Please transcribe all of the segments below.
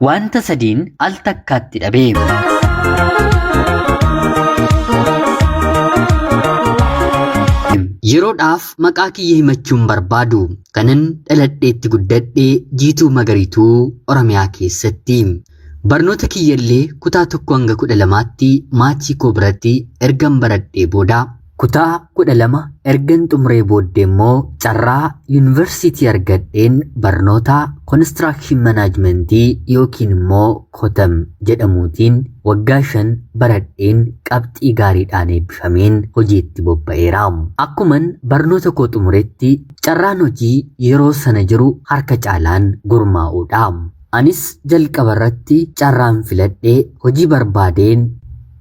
Wanta sadiin al takkaatti dhabe. Yeroodhaaf maqaa kiyya himachuun barbaadu. Kanan dhaladheetti guddadhe Jiituu Magariituu Oromiyaa keessatti. Barnoota kiyyallee kutaa 1 hanga 12tti maatii koo biratti ergan baradhee booda kutaa 12 ergan xumuree booddee immoo carraa yuunivarsiitii argadheen barnoota konistiraakshin manaajimentii yookiin immoo kotam jedhamuutiin waggaa 5 baradheen qabxii gaariidhaan eebbifameen hojiitti bobba'eera. Akkuman barnoota koo xumuretti carraan hojii yeroo sana jiru harka caalaan gurmaa'uudha. Anis jalqaba irratti carraan filadhe hojii barbaadeen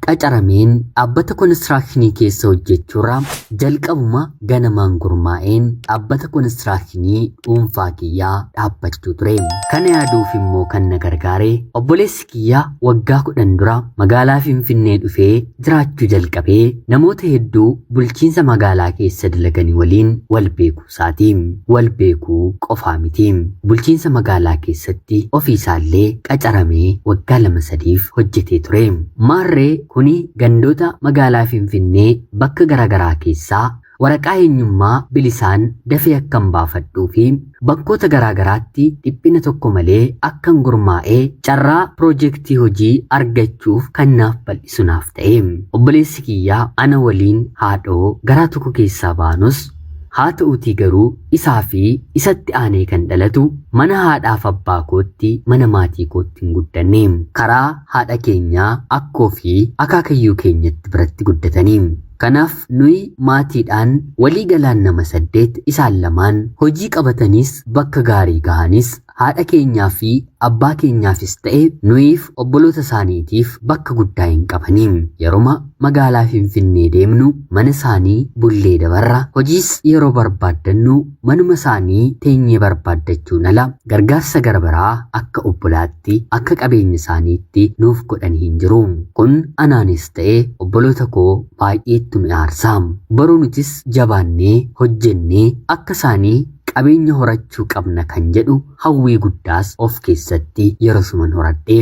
qacarameen dhaabbata konistiraakshinii keessa hojjechuurra jalqabuma ganamaan gurmaa'een dhaabbata konistiraakshinii dhuunfaa kiyyaa dhaabbachuu ture. Kana yaaduuf immoo kan na gargaare obboleessi kiyya waggaa 10 dura magaalaa Finfinnee dhufee jiraachuu jalqabee namoota hedduu bulchiinsa magaalaa keessa dalaganii waliin wal beekuu isaati. Wal beekuu qofaa miti. Bulchiinsa magaalaa keessatti ofiisaallee qacaramee waggaa lama sadiif hojjetee ture. Maarree kuni gandoota magaalaa Finfinnee bakka garaagaraa keessaa waraqaa eenyummaa bilisaan dafee akkan baafadhuu fi bakkoota garaagaraatti dhiphina tokko malee akkan gurmaa'ee carraa piroojeektii hojii argachuuf kan naaf bal'isu naaf ta'e. Obboleessi kiyyaa ana waliin haadhoo garaa tokko keessaa baanus haa ta'uutii garuu isaa fi isatti aanee kan dhalatu mana haadhaaf abbaa kootti mana maatii kootti hin guddanne. Karaa haadha keenyaa akkoo fi akaakayyuu keenyatti biratti guddatanii. Kanaaf nuyi maatiidhaan walii galaan nama 8 isaan lamaan hojii qabataniis bakka gaarii gahanis haadha keenyaa fi abbaa keenyaafis ta'e nuyiif obboloota isaaniitiif bakka guddaa hin qabani. Yeroma magaalaa Finfinnee deemnu mana isaanii bullee dabarra. Hojiis yeroo barbaaddannu manuma isaanii teenyee barbaaddachuun ala gargaarsa gara biraa akka obbolaatti akka qabeenya isaaniitti nuuf godhanii hin jiru. Kun anaanis ta'e obboloota koo baay'eettu nu aarsa. Boruu nutis jabaannee hojjennee akka isaanii qabeenya horachuu qabna kan jedhu hawwii guddaas of keessatti yerosuman horadhe.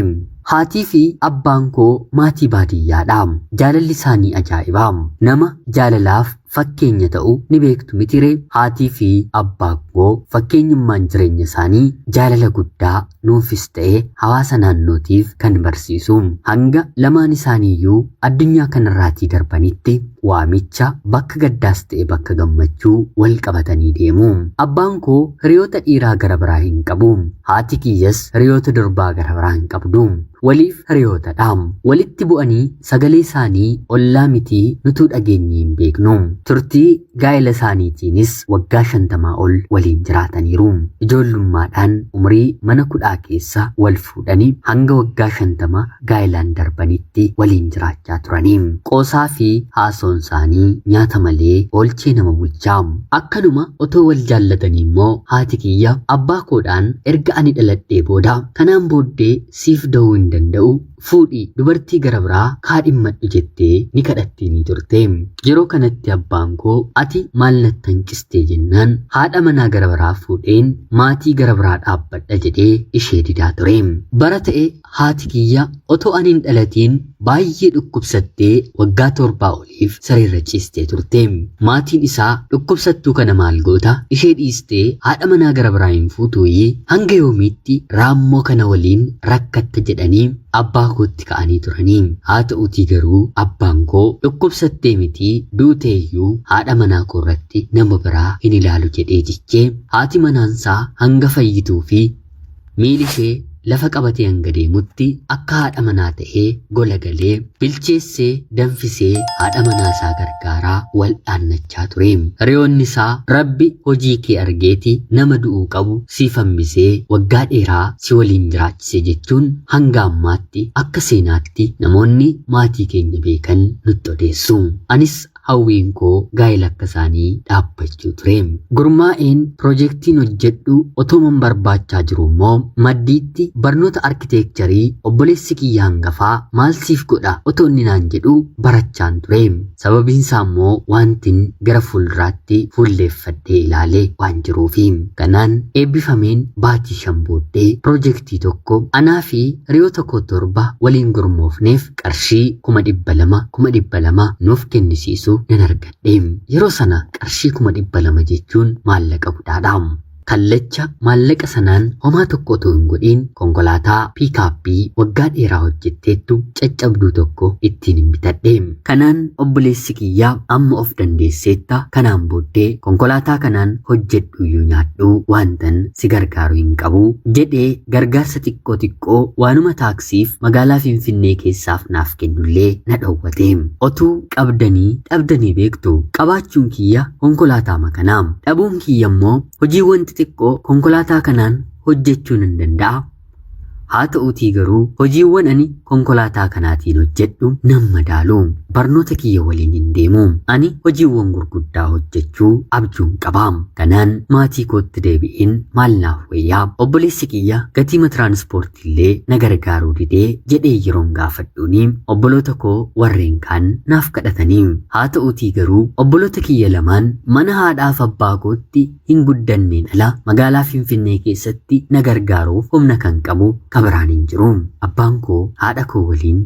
Haatii fi abbaan koo maatii baadiyyaadha. Jaalalli isaanii ajaa'iba. Nama jaalalaaf fakkeenya ta'u ni beektu mitiree? Haatii fi abbaan koo fakkeenyummaan jireenya isaanii jaalala guddaa nuufis ta'e hawaasa naannootiif kan barsiisu. Hanga lamaan isaaniiyyuu addunyaa kanarraatii darbanitti waamicha bakka gaddaas ta'e bakka gammachuu wal qabatanii deemu. Abbaan koo hiriyoota dhiiraa gara biraa hin qabu. Haati kiyyas hiriyoota durbaa gara biraa hin qabdu. Waliif hiriyootadha. Walitti bu'anii sagalee isaanii ollaa mitii nutuu dhageenyee hin beeknu. Turtii gaa'ela isaaniitiinis waggaa 50 ol waliin jiraataniiru. Ijoollummaadhaan umurii mana kudhaa keessa wal fuudhanii hanga waggaa 50 gaa'elaan darbanitti waliin jiraachaa turanii. Qoosaa fi haasoon isaanii nyaata malee oolchee nama bulcha. Akkanuma otoo wal jaallatanii immoo haati kiyya abbaa koodhaan erga ani dhaladhee booda kanaan booddee siif da'uu hin danda'u fuudhi dubartii gara biraa kaadhimmadhu jettee ni kadhattiinii turte. Yeroo kanatti abbaan koo ati maal natti hanqistee jennaan haadha manaa gara biraa fuudheen maatii gara biraa dhaabbadha jedhee ishee didaa ture. Bara ta'e haati kiyya otoo ani hin dhalatiin baay'ee dhukkubsattee waggaa 7 oliif sireerra ciistee turte. Maatiin isaa dhukkubsattuu kana maal goota ishee dhiistee haadha manaa gara biraa hin fuutuuyii hanga yoomiitti raammoo kana waliin rakkatta jedhanii abbaa kootti ka'anii turanii. Haa ta'uutii garuu abbaan koo dhukkubsattee mitii duuteeyyuu haadha manaa koo irratti nama biraa hin ilaalu jedhee cichee haati manaansaa hanga fayyituu fi miili ishee lafa qabatee hanga deemutti akka haadha manaa ta'ee gola galee bilcheessee danfisee haadha manaa isaa gargaaraa wal dhaannachaa ture. Hiriyoonni isaa Rabbi hojii kee argeeti nama du'uu qabu siif hambisee waggaa dheeraa si waliin jiraachise jechuun hanga ammaatti akka seenaatti namoonni maatii keenya beekan nutti odeessu. Anis Hawwiin koo gaa'ela akka isaanii dhaabbachuu ture. Gurmaa'een piroojeektiin hojjedhu otuman barbaachaa jiru immoo maddiitti barnoota arkiteekcharii obboleessi kiyya hangafaa maal siif godha otoo inni naan jedhu barachaan ture. Sababiin isaa immoo wantin gara fuulduraatti fuulleeffadhee ilaale waan jiruufi. Kanaan eebbifameen baatii 5 booddee piroojeektii tokko anaa fi hiriyoota koo 7 waliin gurmoofneef qarshii 200,000 200,000 nuuf kennisiisu nan argadhe. Yeroo sana qarshii 200,000 jechuun maallaqa guddaadha. Kallacha maallaqa sanaan homaa tokko otoo hin godhiin konkolaataa piikaappii waggaa dheeraa hojjetteettu caccabduu tokko ittiin hin bitadhe. Kanaan obboleessi kiyyaa amma of dandeesseetta, kanaan booddee konkolaataa kanaan hojjedhuyyuu nyaadhu, wantan si gargaaru hin qabu jedhee gargaarsa xiqqoo xiqqoo waanuma taaksiif magaalaa Finfinnee keessaaf naaf kennullee na dhowwate. Otuu qabdanii dhabdanii beektu. Qabaachuun kiyya konkolaataa makanaa. Dhabuun kiyya immoo hojiiwwan xixiqqoo konkolaataa kanaan hojjechuu nan danda'a. Haa ta'uutii garuu hojiiwwan ani konkolaataa kanaatiin hojjedhu nan madaalu. Barnoota kiyya waliin hin deemu. Ani hojiiwwan gurguddaa hojjechuu abjuun qaba. Kanaan maatii kootti deebi'een maal naaf wayyaa? Obboleessi kiyya gatiima tiraanspoortii illee na gargaaruu didee jedhee yeroon gaafadhuuni obboloota koo warreen kaan naaf kadhatanii. Haa ta'uutii garuu obboloota kiyya lamaan mana haadhaaf abbaa kootti hin guddanneen ala magaalaa Finfinnee keessatti na gargaaruuf humna kan qabu kabiraan hin jiru. Abbaan koo haadha koo waliin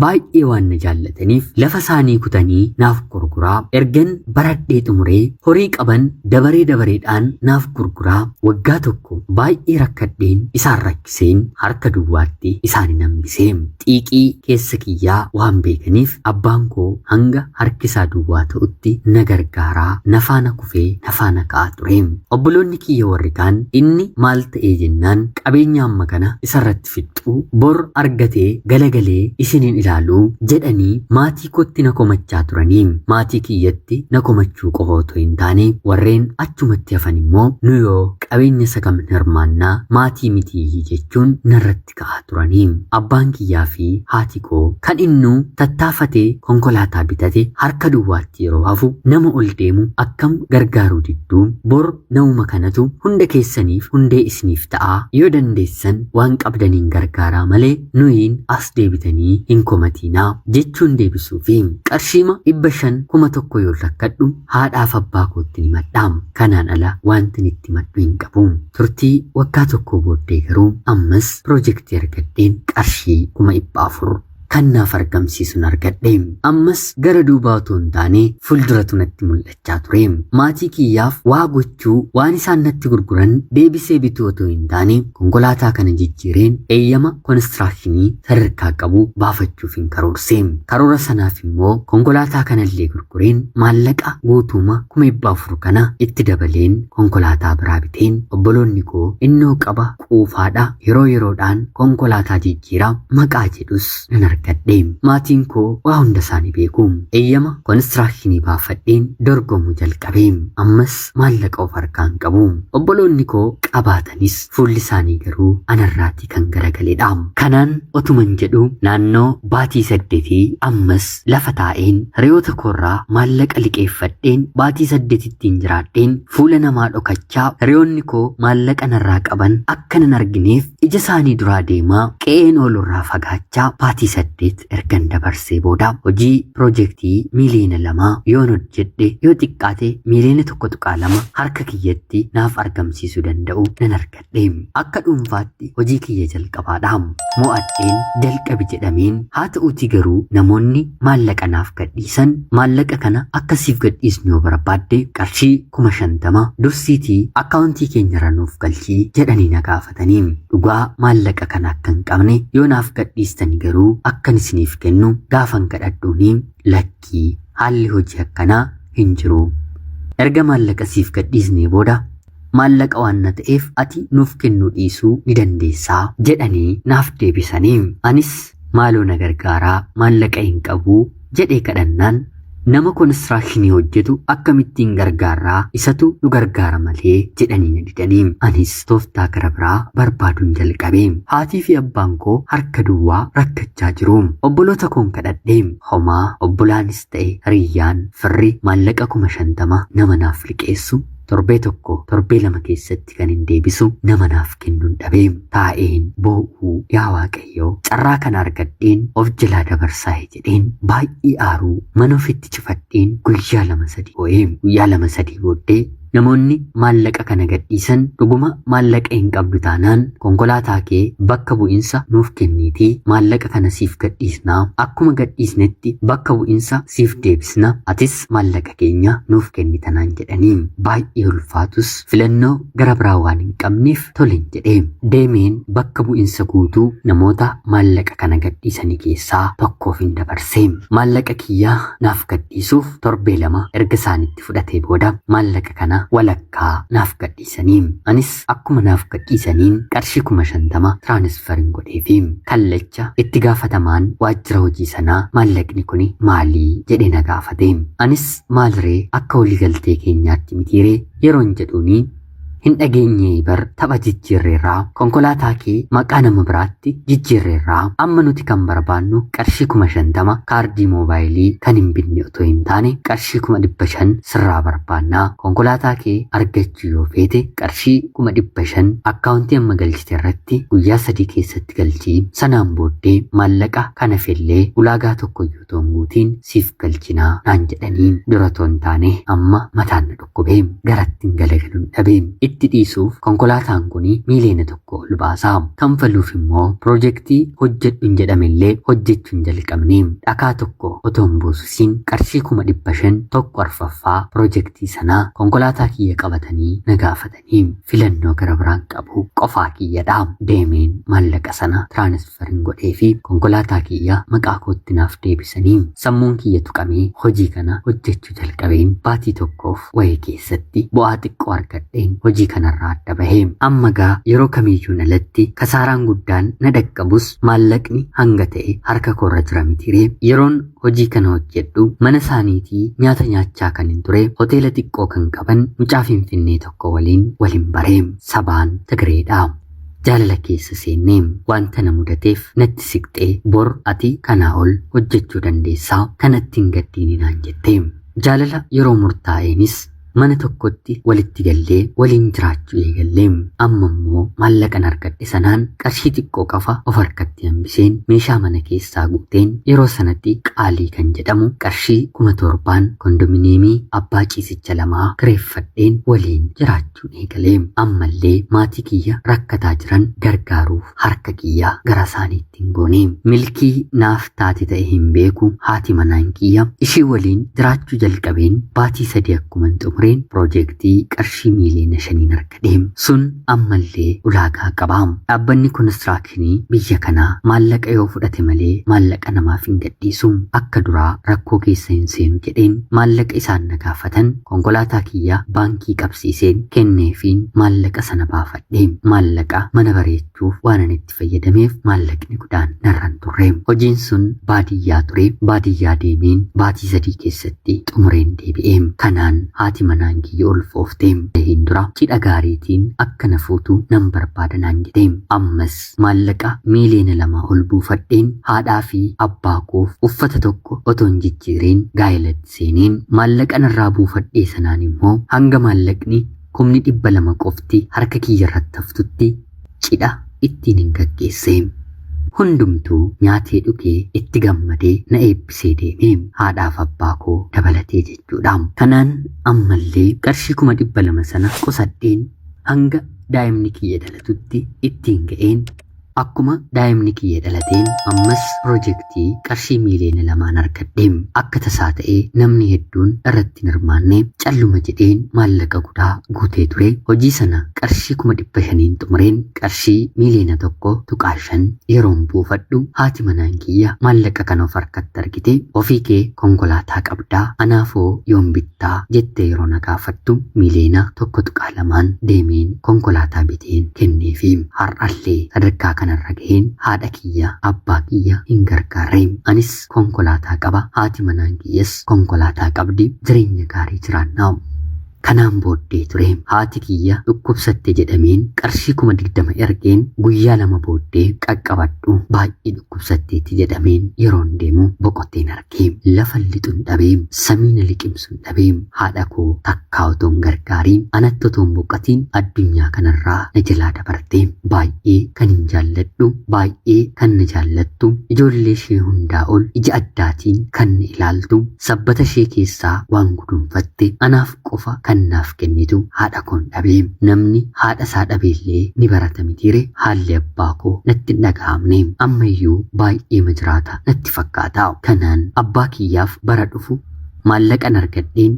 baay'ee waan na jaallataniif lafa isaanii kutanii naaf gurguraa, ergan baradhee xumuree horii qaban dabaree dabareedhaan naaf gurguraa, waggaa tokko baay'ee rakkadheen isaan rakkiseen harka duwwaatti isaan hin hambisee. Xiiqii keessa kiyyaa waan beekaniif abbaan koo hanga harki isaa duwwaa ta'utti na gargaaraa, na faana kufee na faana ka'aa ture. Obboloonni kiyya warri kaan inni maal ta'ee jennaan qabeenya amma kana isarratti fixxu, bor argatee galagalee isiniin ilaaluu jedhanii maatii kootti na komachaa turanii. Maatii kiyyatti na komachuu qofa otoo hin taane warreen achumatti hafan immoo nu yoo qabeenya isa kam hirmaannaa, maatii mitiiyyi jechuun narratti ka'aa turanii. Abbaan kiyyaa fi haati koo kan innuu tattaafatee konkolaataa bitate harka duwwaatti yeroo hafu nama ol deemu akkam gargaaruu didduu, bor namuma kanatu hunda keessaniif hundee isiniif ta'a, yoo dandeessan waan qabdaniin gargaaraa malee nuyiin as deebitanii hin komatiinaa jechuun deebisuu fi qarshiima 500 1000 yoo rakkadhu haadhaaf abbaa kootti himadha. Kanaan ala wanti itti himadhu hin qabu. Turtii waggaa tokko booddee garuu ammas piroojeektii argadheen qarshii 400,000 kan naaf argamsiisuun argadhe. Ammas gara duubaa otoo hin taane fuulduratu natti mul'achaa ture. Maatii kiyyaaf waa gochuu, waan isaan natti gurguran deebisee bituu otoo hin taane konkolaataa kana jijjiireen eeyyama konistiraakshinii sadarkaa qabu baafachuuf hin karoorse. Karoora sanaaf immoo konkolaataa kanallee gurgureen maallaqa guutuuma 400,000 kana itti dabaleen konkolaataa biraa biteen, obboloonni koo innoo qaba, quufaadha, yeroo yeroodhaan konkolaataa jijjiiraa maqaa jedhus nan argadhe. Maatiin koo waa hunda isaanii beeku. Eeyyama konistiraakshinii baafadheen dorgomuu jalqabe. Ammas maallaqa of harkaan qabu. Obboloonni koo qabaatanis fuulli isaanii garuu anarraatii kan garagaledha. Kanaan otuman jedhu naannoo baatii 8 ammas lafa taa'een hiriyoota koorraa maallaqa liqeeffadheen baatii 8ttiin jiraadheen fuula namaa dhokachaa, hiriyoonni koo maallaqa narraa qaban akka nan argineef ija isaanii duraa deemaa, qe'een oolurraa fagaachaa baatii 8 ergan dabarsee booda hojii piroojeektii 2 miiliyoona yoon hojjedhe yoo xiqqaate 1.2 miiliyoona harka kiyyatti naaf argamsiisuu danda'u nan argadhe. Akka dhuunfaatti hojii kiyya jalqabaadha. Mo'adheen jalqabi jedhameen. Haa ta'uutii garuu namoonni maallaqa naaf gadhiisan maallaqa kana akkasiif gadhiisnu yoo barbaadde qarshii 50,000 dursiitii akkaawuntii keenyarra nuuf galchii jedhanii na gaafatanii. Dhugaa maallaqa kana akka hin qabne, yoo naaf gadhiistani garuu akkan isiniif kennu gaafan kadhadhuuni, lakkii, haalli hojii akkanaa hin jiru. Erga maallaqa siif gadhiisnee booda maallaqa waan na ta'eef ati nuuf kennuu dhiisuu ni dandeessaa jedhanii naaf deebisanii. Anis maaloo na gargaaraa, maallaqa hin qabuu jedhee kadhannaan Nama konistiraakshinii hojjetu akkamittiin gargaarraa, isatu nu gargaara malee jedhanii na didanii. Anis tooftaa gara biraa barbaaduun jalqabe. Haatii fi abbaan koo harka duwwaa rakkachaa jiru. Obboloota koon kadhadhe. Homaa obbolaanis ta'e hiriyyaan firri maallaqa 50,000 nama naaf liqeessu, torbee tokko torbee lama keessatti kan hin deebisu nama naaf kennuun dhabe. Taa'een boo'uu, yaa Waaqayyoo, carraa kana argadheen of jalaa dabarsaa'e jedheen baay'ee aaruu, mana ofitti cufadheen guyyaa lama sadii boo'ee. Guyyaa lama sadii booddee namoonni maallaqa kana gadhiisan dhuguma maallaqa hin qabdu taanaan konkolaataa kee bakka bu'insa nuuf kenniitii maallaqa kana siif gadhiisnaa, akkuma gadhiisnetti bakka bu'insa siif deebisna, atis maallaqa keenya nuuf kennitanaan jedhanii. Baay'ee ulfaatus filannoo gara biraa waan hin qabneef tolen jedhee deemeen bakka bu'insa guutuu namoota maallaqa kana gadhiisanii keessaa tokkoof hin dabarse. Maallaqa kiyyaa naaf gadhiisuuf torbee 2 erga isaanitti fudhatee booda maallaqa kana walakkaa naaf gadhiisanii. Anis akkuma naaf gadhiisaniin qarshii 50,000 tiraanisferiin godheefi. Kallacha itti gaafatamaan waajjira hojii sanaa maallaqni kuni maalii jedhee na gaafate. Anis maaliree, akka waliigaltee keenyaatti mitiiree yeroon jedhuuni, hin dhageenye bar, tapha jijjiirreerraa, konkolaataa kee maqaa nama biraatti jijjiirreerraa, amma nuti kan barbaannu qarshii 50,000 kaardii moobaayilii kan hin binne otoo hin taane qarshii 500,000 sirraa barbaannaa, konkolaataa kee argachuu yoo feete qarshii 500,000 akkaawuntii amma galchite irratti guyyaa 3 keessatti galchii, sanaan booddee maallaqa kana fellee ulaagaa tokko iyyuu otoo hin guutiin siif galchinaa naan jedhanii. Dura otoo hin taane amma mataan na dhukkubee garattiin galagaluun dhabe. Itti dhiisuuf konkolaataan kun miiliyoona 1 ol baasa. Kanfaluuf immoo piroojeektii hojjedhu hin jedhamellee hojjechuu hin jalqabne. Dhakaa tokko otoo hin buusisiin qarshii 500,000 1/4 piroojeektii sanaa konkolaataa kiyya qabatanii na gaafatanii. Filannoo gara biraan qabu qofaa kiyyadha. Deemeen maallaqa sana tiraanisferiin godhee fi konkolaataa kiyya maqaa kootti naaf deebisanii, sammuun kiyya tuqamee hojii kana hojjechuu jalqabeen baatii tokkoof wayii keessatti bu'aa xiqqoo argadheen hojii kanarraa adda bahee. Amma gaa yeroo kamiyyuun alatti kasaaraan guddaan na dhaqqabus maallaqni hanga ta'e harka koorra jira mitiiree? Yeroon hojii kana hojjedhu mana isaaniitii nyaata nyaachaa kan hin ture hoteela xiqqoo kan qaban mucaa Finfinnee tokko waliin waliin baree. Sabaan Tigireedha. Jaalala keessa seennee, wanta na mudateef natti siqxee, bor ati kanaa ol hojjechuu dandeessaa, kanatti hin gaddiini naan jette. Jaalala yeroo murtaa'eenis mana tokkotti walitti gallee waliin jiraachuu eegallee. Amma immoo maallaqan argadhe sanaan qarshii xiqqoo qofa of harkatti hambiseen meeshaa mana keessaa guuteen, yeroo sanatti qaalii kan jedhamu qarshii 7,000 kondominiyeemii abbaa ciisicha lamaa kireeffadheen waliin jiraachuu eegalee. Ammallee maatii kiyya rakkataa jiran gargaaruuf harka kiyya gara isaaniitti hin goone. Milkii naaf taate ta'e hin beeku, haati manaan kiyya ishii waliin jiraachuu jalqabeen baatii 3 akkuma xumureen piroojeektii qarshii miiliyoona 5n argadhe. Sun ammallee ulaagaa qaba. Dhaabbanni konistiraakshinii biyya kanaa maallaqa yoo fudhate malee maallaqa namaaf hin gadhiisu. Akka duraa rakkoo keessa hin seenu jedheen maallaqa isaan na gaafatan konkolaataa kiyya baankii qabsiiseen kenneefiin maallaqa sana baafadhe. Maallaqa mana bareechuuf waan ani itti fayyadameef maallaqni guddaan narran turre. Hojiin sun baadiyyaa ture. Baadiyyaa deemeen baatii 3 keessatti xumureen deebi'e. Kanaan haati manaan kiyya ulfoofte. Hin dura cidha gaariitiin akka na fuutu nan barbaada naan jedhe. Ammas maallaqa miiliyoona 2 ol buufadheen haadhaa fi abbaa koof uffata tokko otoo hin jijjiiriin gaa'elatti seeneen, maallaqa narraa buufadhee sanaan immoo hanga maallaqni 200,000 qofti harka kiyya irratti haftutti cidha ittiin hin gaggeesse. Hundumtuu nyaatee dhugee itti gammadee na eebbisee deeme. Haadhaaf abbaa koo dabalatee jechuudha. Kanaan ammallee qarshii 200,000 sana qusadheen hanga daa'imni kiyya dhalatutti ittiin ga'een, akkuma daa'imni kiyya dhalateen ammas piroojeektii qarshii miiliyoona 2n argadhe. Akka tasaa ta'ee namni hedduun irratti hin hirmaanne, calluma jedheen maallaqa guddaa guutee ture. Hojii sana qarshii 500,000n xumureen qarshii miiliyoona 1.5 yeroon buufadhu, haati manaan kiyya maallaqa kana of harkatti argite, ofii kee konkolaataa qabdaa, anaafoo yoom bittaa jettee yeroo na gaafattu, miiliyoona 1.2n deemeen konkolaataa biteen kenneefi. Har'allee sadarkaa kana kanarra gaheen haadha kiyya abbaa kiyya hin gargaarre. Anis konkolaataa qaba, haati manaan kiyyas konkolaataa qabdi, jireenya gaarii jiraanna. Kanaan booddee ture haati kiyya dhukkubsatte jedhameen qarshii 20,000 ergeen guyyaa 2 booddee qaqqabadhu baay'ee dhukkubsatteetti jedhameen yeroon deemu boqotteen arge. Lafa lixuun dhabee samiina liqimsuun dhabee haadha koo takkaa otoo hin gargaariin anatti otoo hin boqotiin addunyaa kanarraa na jalaa dabarte. Baay'ee kan hin jaalladhu, baay'ee kan na jaallattu, ijoollee ishee hundaa ol ija addaatiin kan na ilaaltu, sabbata ishee keessaa waan guduunfatte anaaf qofa kan naaf kennitu haadha koon dhabee. Namni haadha isaa dhabeellee ni barata mitiire, haalli abbaa koo natti hin dhaga'amne. Ammayyuu baay'ee ma jiraata natti fakkaata. Kanaan abbaa kiyyaaf bara dhufu maallaqan argadheen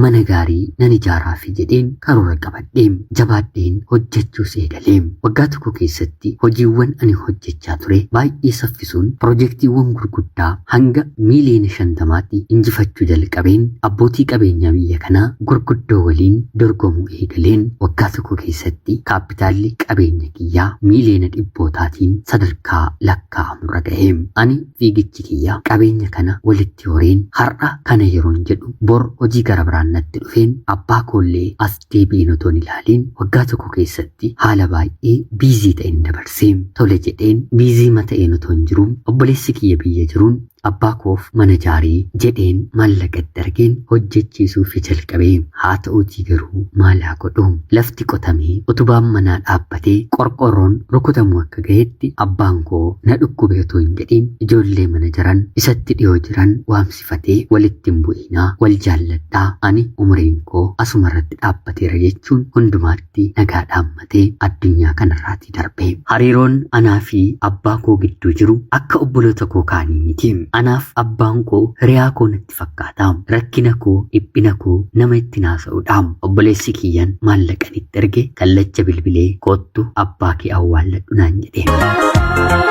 mana gaarii nan ijaaraafi jedheen karoora qabadhee jabaadheen hojjechuus eegalee. Waggaa tokko keessatti hojiiwwan ani hojjechaa ture baay'ee saffisuun piroojeektiiwwan gurguddaa hanga miiliyoona 50tti injifachuu jalqabeen abbootii qabeenyaa biyya kanaa gurguddoo waliin dorgomuu eegaleen waggaa tokko keessatti kaappitaalli qabeenya kiyyaa miiliyoona dhibbootaatiin sadarkaa lakkaa'amurra ga'e. Ani fiigichi kiyya qabeenya kana walitti horeen har'a kana yeroon jedhu bor hojii gara biraan natti dhufeen abbaa koollee as deebi'een otoo hin ilaaliin waggaa tokko keessatti haala baay'ee biizii ta'een dabarsee. Tole jedheen biizii mata'een otoo hin jiru obboleessi kiyya biyya jiruun abbaa koof mana jaarii jedheen maallaqatti argeen hojjechiisuuf jalqabee. Haa ta'uutii garuu maal haa godhu, lafti qotamee utubaan manaa dhaabbatee qorqorroon rukutamuu akka gahetti abbaan koo na dhukkube otoo hin jedhiin ijoollee mana jiran isatti dhiyoo jiran waamsifatee walitti hin bu'inaa, wal jaalladhaa, ani umriin koo asuma irratti dhaabbateera jechuun hundumaatti nagaa dhaammatee addunyaa kanarraatii darbe. Hariiroon anaa fi abbaa koo gidduu jiru akka obboloota koo kaanii miti. Anaaf abbaan koo hiriyaa koo natti fakkaata. Rakkina koo, dhiphina koo nama itti naasa'udha. Obboleessi kiyyan maallaqan itti erge kallacha bilbilee koottu abbaa kee awwaalladhu naan jedhe.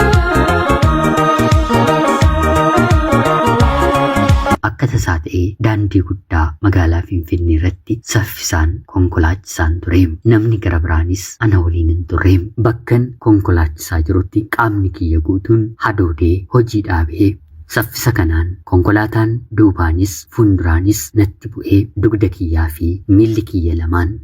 Akka tasaa ta'ee daandii guddaa magaalaa Finfinnee irratti saffisaan konkolaachisaan ture. Namni gara biraanis ana waliin hin turre. Bakkan konkolaachisaa jirutti qaamni kiyya guutuun hadoodee hojii dhaabee saffisa kanaan konkolaataan duubaanis fuulduraanis natti bu'ee dugda kiyyaa fi miilli kiyya lamaan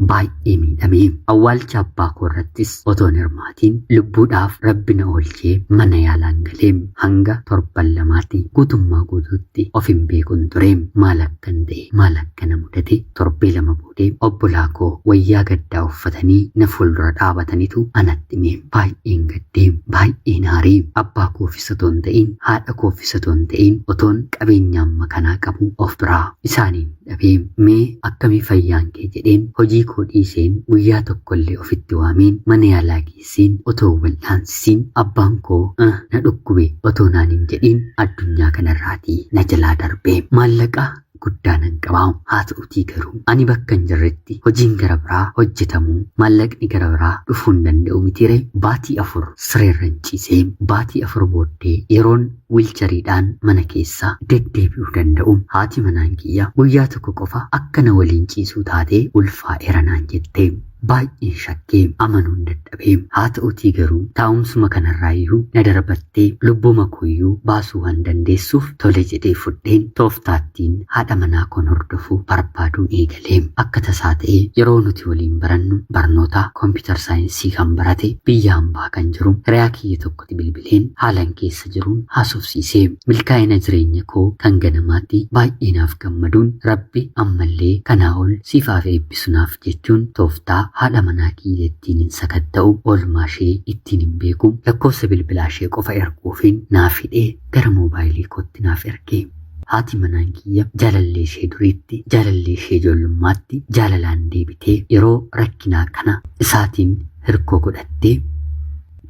baay'ee miidhame. Awwaalcha abbaa koo irrattis otoon hirmaatiin lubbuudhaaf rabbi na oolchee mana yaalaan galee hanga torban lamaatti guutummaa guutuutti of hin beekun ture. Maal akkan ta'e, maal akka na mudate torbee 2 boodee obbolaa koo wayyaa gaddaa uffatanii na fuuldura dhaabatanitu anatti hime. Baay'een gaddee, baay'een aaree. Abbaa koofis otoo hin ta'in, haadha koofis otoo hin ta'in otoon qabeenya amma kanaa qabu of biraa isaaniin dhabee mee akkamii fayyaan kee jedheen hojii koo dhiiseen guyyaa tokkollee ofitti waameen mana yaalaa geesseen otoo wal'aansisiin abbaan koo na dhukkube otoo naan hin jedhiin addunyaa kanarraatii na jalaa darbe. Maallaqa guddaa nan qaba. Haa ta'utii garuu ani bakka hin jirretti hojiin gara biraa hojjetamuu maallaqni gara biraa dhufuu hin danda'u mitiire. Baatii 4 sireerran ciisee baatii 4 booddee yeroon wiilchariidhaan mana keessa deddeebi'uu danda'u haati manaan kiyya guyyaa tokko qofa akka na waliin ciisuu taatee ulfaa'eera naan jette. Baay'een shakkee amanuun dadhabee. Haa ta'utii garuu taa'umsuma kanarraayyuu na darbattee lubbuma kooyyuu baasuu waan dandeessuuf tole jedhee fudheen tooftaattiin haadha manaa koon hordofuu barbaaduun eegalee. Akka tasaa ta'ee yeroo nuti waliin barannu barnoota kompiitar saayinsii kan barate biyya hambaa kan jiru hiriyaa kiyya tokkotti bilbileen haalan keessa jiruun haasofsiisee milkaa'ina jireenya koo kan ganamaatti baay'ee naaf gammaduun rabbi ammallee kanaa ol siif eebbisu naaf jechuun tooftaa haadha manaa kiyya ittiin hin sakatta'u, oolmaa ishee ittiin hin beeku, lakkoofsa bilbilaa ishee qofa erguufiin naaf hidhee gara moobaayilii kootti naaf erge. Haati manaan kiyya jaalallee ishee duriitti, jaalallee ishee ijoollummaatti jaalalaan deebitee yeroo rakkinaa kana isaatiin hirkoo godhattee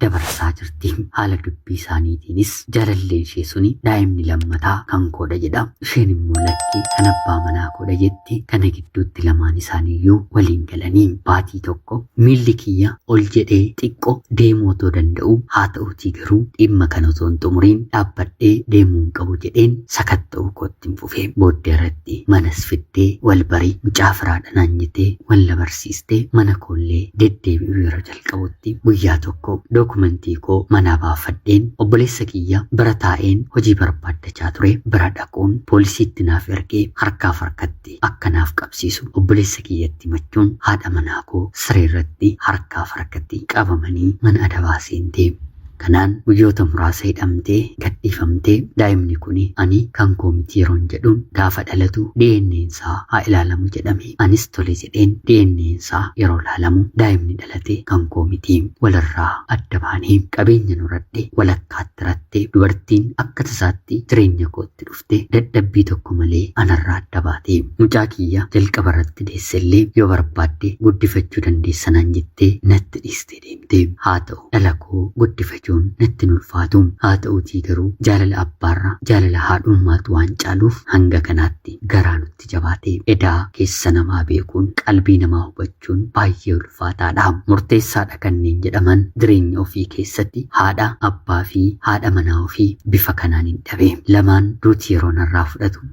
dabarsaa jirti. Haala dubbii isaaniitiinis jaalalleen ishee suni daa'imni lammataa kan koodha jedha. Isheen immoo lakki kan abbaa manaa koodha jetti. Kana gidduutti lamaan isaaniiyyuu waliin galanii baatii tokko miilli kiyya ol jedhee xiqqoo deemuu otoo danda'u haa ta'uutii garuu dhimma kana otoo hin xumuriin dhaabbadhee deemuu hin qabu jedheen sakatta'uu kootti hin fufee. Booddee irratti manas fiddee wal barii mucaa firaadha naan jettee wal na barsiistee mana koollee deddeebi'uu yeroo jalqabutti guyyaa tokko Dookumentii koo manaa baafadheen obboleessa kiyya bira taa'een hojii barbaaddachaa ture bira dhaquun poolisiitti naaf ergee harkaaf harkatti akka naaf qabsiisu obboleessa kiyyatti himachuun haadha manaa koo siree irratti harkaaf harkatti qabamanii mana adabaa seente. Kanaan guyyoota muraasa hidhamtee gadhiifamtee daa'imni kuni ani kan koo miti yeroon jedhuun gaafa dhalatu DNA'n isaa haa ilaalamu jedhame. Anis tole jedheen DNA'n isaa yeroo ilaalamu daa'imni dhalate kan koo miti. Walirraa adda baanee qabeenya horadhe walakkaatti ratte dubartiin akka tasaatti jireenya kootti dhufte dadhabbii tokko malee anarraa adda baate. Mucaa kiyya jalqaba irratti deessellee yoo barbaadde guddifachuu dandeessa naan jettee natti dhiiste deemte. Haa ta'u dhala koo guddifachuun natti hin ulfaatu. Haa ta'uutii garuu jaalala abbaarra jaalala haadhummaatu waan caaluuf hanga kanaatti garaa nutti jabaate. Edaa keessa namaa beekuun qalbii namaa hubachuun baay'ee ulfaataadha. Murteessaadha kanneen jedhaman jireenya ofii keessatti haadha, abbaa fi haadha manaa ofii bifa kanaan hin dhabe. Lamaan duuti yeroo narraa fudhatu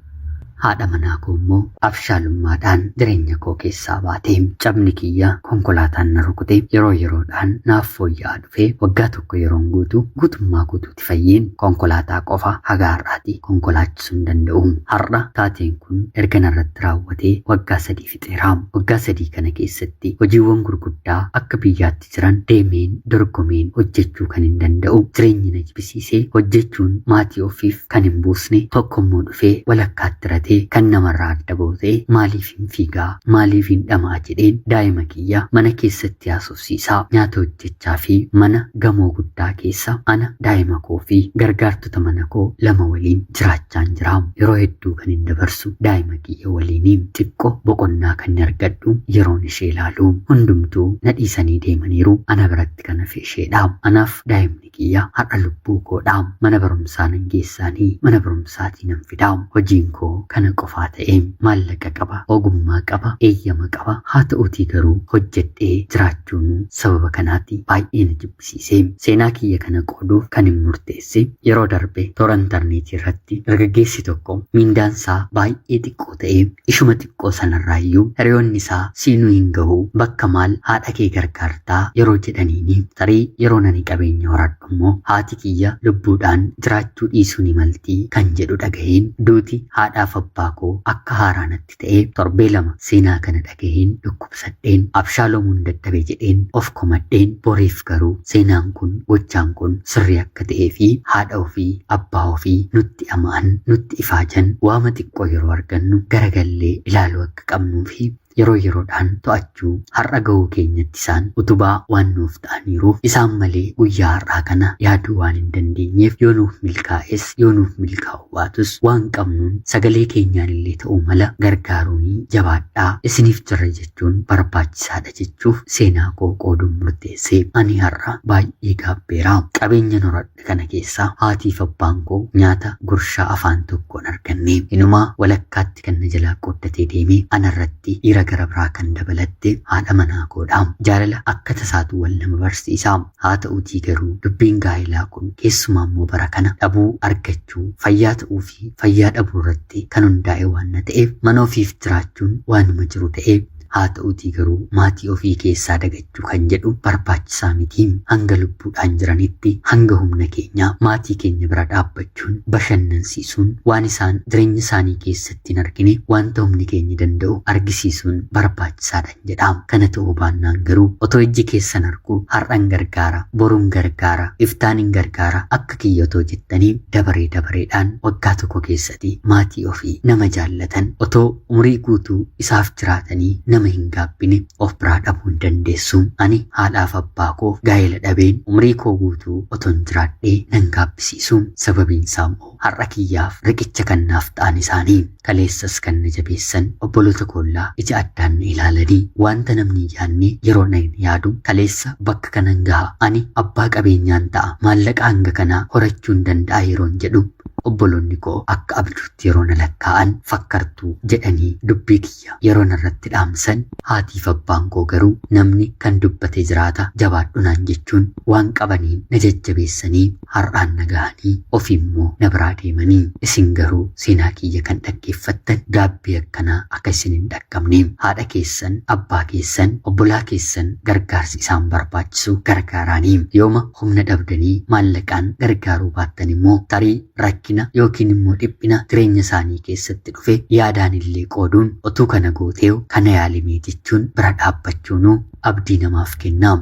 haadha manaa koo immoo abshaalummaadhaan jireenya koo keessaa baate. Cabni kiyya konkolaataan na rukute yeroo yeroodhaan naaf fooyya'aa dhufe waggaa tokko yeroon guutu guutummaa guutuutti fayyeen konkolaataa qofa haga har'aati konkolaachisuu hin danda'u. Har'a taateen kun erga narratti raawwatee waggaa 3 fixeera. Waggaa 3 kana keessatti hojiiwwan gurguddaa akka biyyaatti jiran deemeen dorgomeen hojjechuu kan hin danda'u jireenyi na jibisiisee hojjechuun maatii ofiif kan hin buusne tokkommoo dhufee walakkaatti ratee kan namarraa adda bahu ta'e maaliif hin fiigaa maaliif hin dhamaa jedheen daa'ima kiyya mana keessatti haasofsiisaa nyaata hojjechaa fi mana gamoo guddaa keessa ana daa'ima koo fi gargaartota mana koo lama waliin jiraachaan jira. Yeroo hedduu kan hin dabarsu daa'ima kiyya waliini. Xiqqo boqonnaa kan hin argadhu yeroon ishee ilaalu. Hundumtuu na dhiisanii deemaniiru ana biratti kan hafe isheedha. Anaaf daa'imni kiyya har'a lubbuu koodha. Mana barumsaa nan geessaanii mana barumsaatii nan fida. Hojiin koo kana qofaa ta'e. Maallaqa qaba, ogummaa qaba, eeyyama qaba. Haa ta'uutii garuu hojjedhee jiraachuun sababa kanaatti baay'ee na jibbisiise. Seenaa kiyya kana qooduuf kan hin murteesse yeroo darbe toora intarneetii irratti dargaggeessi tokko miindaan isaa baay'ee xiqqoo ta'e ishuma xiqqoo sanarraa iyyuu hiriyoonni isaa siinuu hin gahu bakka maal haadha kee gargaartaa yeroo jedhaniini tarii yeroo nani qabeenya horadhu immoo haati kiyya lubbuudhaan jiraachuu dhiisuu ni maltii kan jedhu dhagaheen duuti haadhaaf abbaa koo akka haaraa natti ta'e torbee lama seenaa kana dhagaheen dhukkubsadheen abshaalomuun dadhabe jedheen of komadheen boriif garuu seenaan kun gochaan kun sirrii akka ta'ee fi haadha ofii abbaa ofii nutti ama'an nutti ifaajan waama xiqqoo yeroo argannu garagallee ilaaluu akka qabnuu fi yeroo yeroodhaan to'achuu har'a ga'uu keenyatti isaan utubaa waan nuuf ta'aniiruuf isaan malee guyyaa har'aa kana yaaduu waan hin dandeenyeef yoo nuuf milkaa'es yoo nuuf milkaa'u baatus waan qabnuun sagalee keenyaan illee ta'uu mala gargaaruunii jabaadhaa isiniif jirra jechuun barbaachisaadha jechuuf seenaa koo qooduun murteesse. Ani har'a baay'ee gaabbeera. Qabeenya horadhe kana keessaa haatiif abbaan koo nyaata gurshaa afaan tokkoon arganne. Inumaa walakkaatti kan na jalaa qooddatee deeme anarratti dhiira gara biraa kan dabalatte haadha manaa koodha. Jaalala akka tasaatu wal nama barsiisa. Haa ta'uutii garuu dubbiin gaa'elaa kun keessumaa immoo bara kana dhabuu argachuu fayyaa ta'uu fi fayyaa dhabuu irratti kan hundaa'e waan na ta'eef mana ofiif jiraachuun waanuma jiru ta'e haa ta'uutii garuu maatii ofii keessaa dagachuu kan jedhu barbaachisaa miti. Hanga lubbuudhaan jiranitti hanga humna keenyaa maatii keenya bira dhaabbachuun bashannansiisuun waan isaan jireenya isaanii keessatti hin argine wanta humni keenya danda'u argisiisuun barbaachisaadha jedha. Kana ta'uu baannaan garuu otoo ijji keessan argu har'an gargaara, boruun gargaara, iftaan hin gargaara akka kiyya otoo jettanii dabaree dabareedhaan waggaa tokko keessatti maatii ofii nama jaallatan otoo umurii guutuu isaaf jiraatanii nama hin gaabbine of biraa dhabuu hin dandeessu. Ani haadhaaf abbaa koo gaa'ela dhabeen umurii koo guutuu otoon jiraadhee nan gaabbisiisu. Sababiin isaa immoo har'a kiyyaaf riqicha kan naaf ta'an isaanii kaleessas kan na jabeessan obboloota koollaa ija addaan na ilaalanii wanta namni hin yaadne yeroo na yaadu kaleessa bakka kanan gaha ani abbaa qabeenyaan ta'a maallaqa hanga kanaa horachuun danda'a yeroon jedhu Obboloonni koo akka abjuutti yeroo na lakkaa'an fakkartuu jedhanii dubbii kiyya yeroo narratti dhaamsan, haatiif abbaan koo garuu namni kan dubbate jiraata jabaadhu naan jechuun waan qabaniin na jajjabeessanii har'aan na gahanii ofii immoo na biraa deemanii. Isin garuu seenaa kiyya kan dhaggeeffattan gaabbii akkanaa akka isin hin dhaqqabne haadha keessan, abbaa keessan, obbolaa keessan gargaarsi isaan barbaachisu gargaaraanii. Yooma humna dhabdanii maallaqaan gargaaruu baattan immoo tarii rakkina yookiin immoo dhiphina jireenya isaanii keessatti dhufe yaadaan illee qooduun otuu kana gooteew kana yaalimee jechuun bira dhaabbachuunuu abdii namaaf kenna.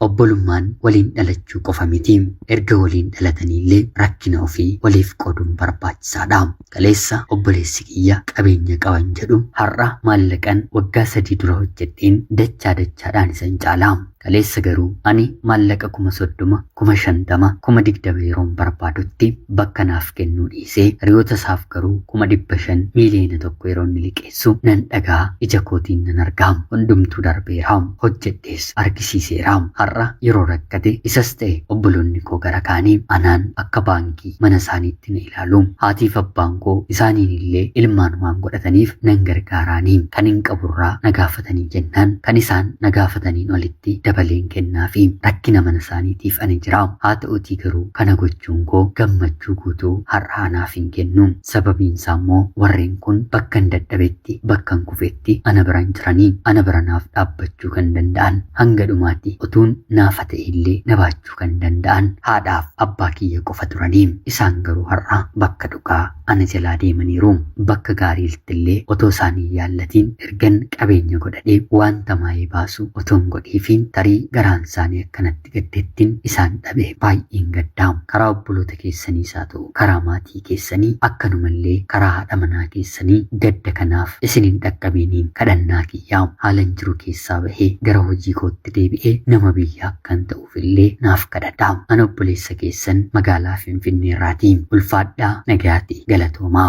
Obbolummaan waliin dhalachuu qofa miti. Erga waliin dhalataniillee rakkina ofii waliif qooduun barbaachisaadha. Kaleessa obboleessi kiyya qabeenya qaban jedhu har'a maallaqan waggaa 3 dura hojjedheen dachaa dachaadhaan isan caala. Kaleessa garuu ani maallaqa 30,000, 50,000, 20,000 yeroon barbaadutti bakka naaf kennuu dhiisee hiriyoota isaaf garuu 500,000, 1,000,000 yeroo inni liqeessu nan dhaga'a, ija kootiin nan arga. Hundumtuu darbeera. Hojjedhees argisiiseera. Har'a yeroo rakkate isas ta'e obboloonni koo gara kaanii anaan akka baankii mana isaaniitti na ilaalu. Haatiif abbaan koo isaaniin illee ilmaan waan godhataniif nan gargaaraanii. Kanin qaburraa na gaafatanii jennaan kan isaan na gaafataniin olitti dabaleen kennaafi. Rakkina mana isaaniitiif ani jira. Haa ta'uutii garuu kana gochuun koo gammachuu guutuu har'a anaaf hin kennu. Sababiin isaa immoo warreen kun bakkan dadhabetti, bakkan kufetti ana bira hin jiranii. Ana bira naaf dhaabbachuu kan danda'an hanga dhumaatti utuun naafa ta'e illee na baachuu kan danda'an haadhaaf abbaa kiyya qofa turanii. Isaan garuu har'a bakka dhugaa ana jalaa deemaniiru. Bakka gaariitti illee otoo isaan hin yaallatiin ergan qabeenya godhadhee wanta maayii baasu otoon godheefiin tarii garaan isaanii akkanatti gaddettin isaan dhabe baay'een gaddaa. Karaa obboloota keessaniis haa ta'u karaa maatii keessanii akkanumallee karaa haadha manaa keessanii gadda kanaaf isin hin dhaqqabiiniin kadhannaa kiyyaa. Haalan jiru keessaa bahee gara hojii kootti deebi'ee nama biyyaa akkan ta'uuf illee naaf kadhadhaa. Ana obboleessa keessan magaalaa Finfinnee irraatii. Ulfaadhaa, nagayaati, galatoomaa.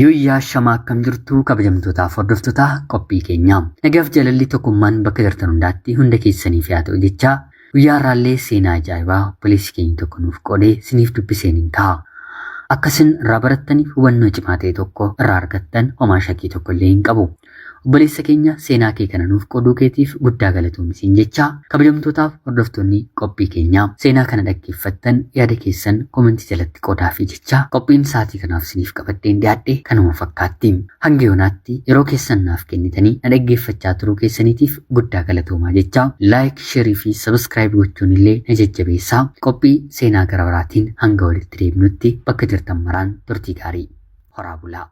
Yuuyyaa shamaa akkam jirtu kabajamtootaaf hordoftoota qophii keenyaa. Nagaaf jaalalli tokkummaan bakka jirtan hundaatti hunda keessaniif haa ta'u jechaa guyyaa har'aallee seenaa ajaa'ibaa obboleessi keenya tokko nuuf qoodee siniif dubbiseen hin ka'a. Akka isin irraa barattaniif hubannoo cimaa ta'e tokko irraa argattan homaa shakkii tokko illee hin qabu. Obboleessa keenya seenaa kee kana nuuf qooduu keetiif guddaa galatoomi siin jechaa kabajamtootaaf hordoftoonni qophii keenyaa seenaa kana dhaggeeffattan yaada keessan komentii jalatti qoodaafii jechaa qophiin sa'aatii kanaaf isiniif qabadheen dhiyaadhe kanuma fakkaatti. Hanga yoonaatti yeroo keessan naaf kennitanii na dhaggeeffachaa turuu keessaniitiif guddaa galatoomaa jechaa laayik, sheerii fi sabiskiraayib gochuun illee na jajjabeessaa. Qophii seenaa gara biraatiin hanga walitti deebinutti bakka jirtan maraan turtii gaarii. Horaa bulaa.